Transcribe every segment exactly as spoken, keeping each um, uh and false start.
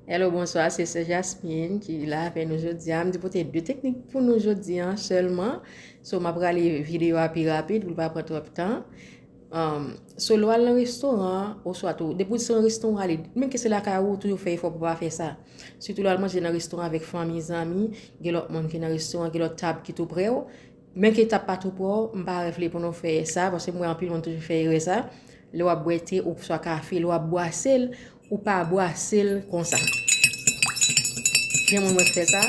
Hello, bonswa, se sè Jasmine ki la avè nou jodi a. M te pote de teknik pou nou jodi a sèlman. So, m ap rale videyo a pi rapid pou l pa pran twòp tan. Um, so, lè w al nan restoran, oswa tou, depi w se yon restoran, ale, menm ke se lakay ou, toujou fè efò pou w pa fè sa. Sitou lè w al manje nan restoran avèk fanmi, zanmi, gen lòt moun ki nan restoran, gen lòt tab ki tou prè w. Men ke tab pa tou prè w, m pa vle pou nou fè sa, paske m wè anpil moun toujou fè erè sa. Lè w ap bwè te oswa kafe, lè w ap bwase l, ou pa bwase l konsa. Gen moun mwen fè sa.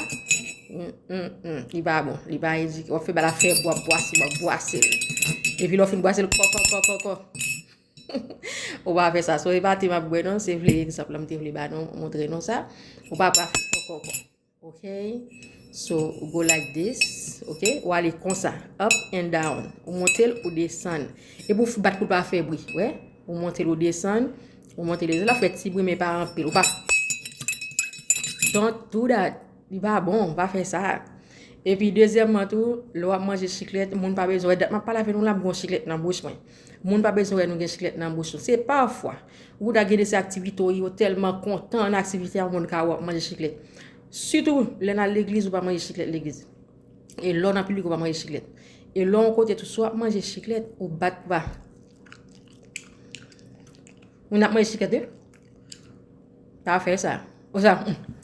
Mm, mm, mm. Li pa bon. Li pa edike. W ap fè bagay la fè w ap bwase, w ap bwase l. Epi lè w fin bwase l, kò, kò, kò, kò, kò. Ou pa fè sa. So, e pa te m ap bwè non, se vle egzanp la m te vle ba nou, montre nou sa. Ou pa, pa fè kò, kò, kò. Ok? So, ou go like this, ok? Ou ale konsa, up and down. Ou monte l, ou desann. Epi w bat pou l pa fè bri, wè? Ou monte l, ou desann, ou monte l, desann. L ap fè ti bri, men pa anpil. Ou pa, don't do that. Li pa bon, pa fè sa. Epi, dezyèmman tou, lè w ap manje chiklèt, moun pa bezwen wè. Dat m ap pale avè nou la, m gon chiklèt nan bouch mwen. Moun pa bezwen wè nou gen chiklèt nan bouch nou. Se pafwa. Ou ta gen de se aktivite w ye, ou tèlman kontan nan aktivite a, moun ka wè w ap manje chiklèt. Sitou, lè n al legliz, ou pa manje chiklèt legliz. E lè w nan piblik, ou pa manje chiklèt. E lè w yon kote tou, si w ap manje chiklèt, ou bat pa. Moun ap manje chiklèt, wi. Pa fè sa. Ou sa, hmm.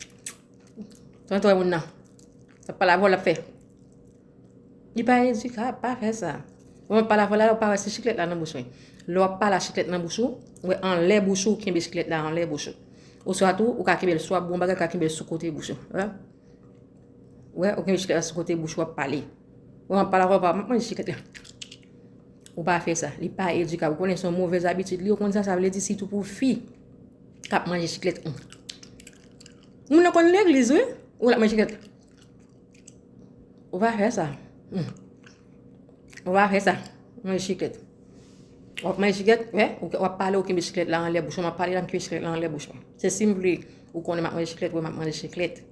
Tanto moun nan. Sa pa lavò l ap fè. Li pa edikab, pa fè sa. Bon, pa lavò la, ou pa wè se chiklèt la nan bouch mwen. Lè w ap pale a chiklèt nan bouch ou, ou wè anlè bouch ou, ou kenbe chiklèt la anlè bouch ou. Oswa tou, ou ka kenbe l sou ap bon bagay, ou ka kenbe l sou kote bouch ou. Wè? Wè, ou kenbe chiklèt la sou kote bouch ou ap pale. Wè, m ap pale avè w, m ap manje chiklèt la. Ou pa fè sa. Li pa edikab. Ou konnen se yon movèz abitid li, ou konn sa sa vle di, sitou pou fi k ap manje chiklèt. Moun nan konn legliz, wi. Ou l ap manje chiklèt. Ou pa fè sa. Hmm. Ou pa fè sa. Manje chiklèt. W ap manje chiklèt, wè, ou, w ap pale, ou kenbe chiklèt la anlè bouch ou. M ap pale la, m kenbe chiklèt la anlè bouch mwen. Se si m vle, ou konnen m ap manje chiklèt, wè, m ap manje chiklèt.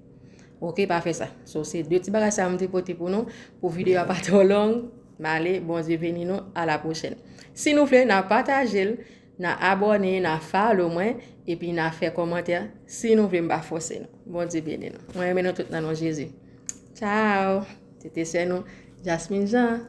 Ok, pa fè sa. So, se de ti bagay sa m te pote pou nou, pou videyo a pa twò long. M ale, Bondye beni nou, a la pwochèn. Si nou vle, n a pataje l, n a abòne, n a follow mwen, epi n a fè kòmantè. Si nou vle, m pa fòse nou. Bondye beni nou. Mwen renmen nou tout nan non Jezi. Ciao! Se te sè nou, Jasmine Jean.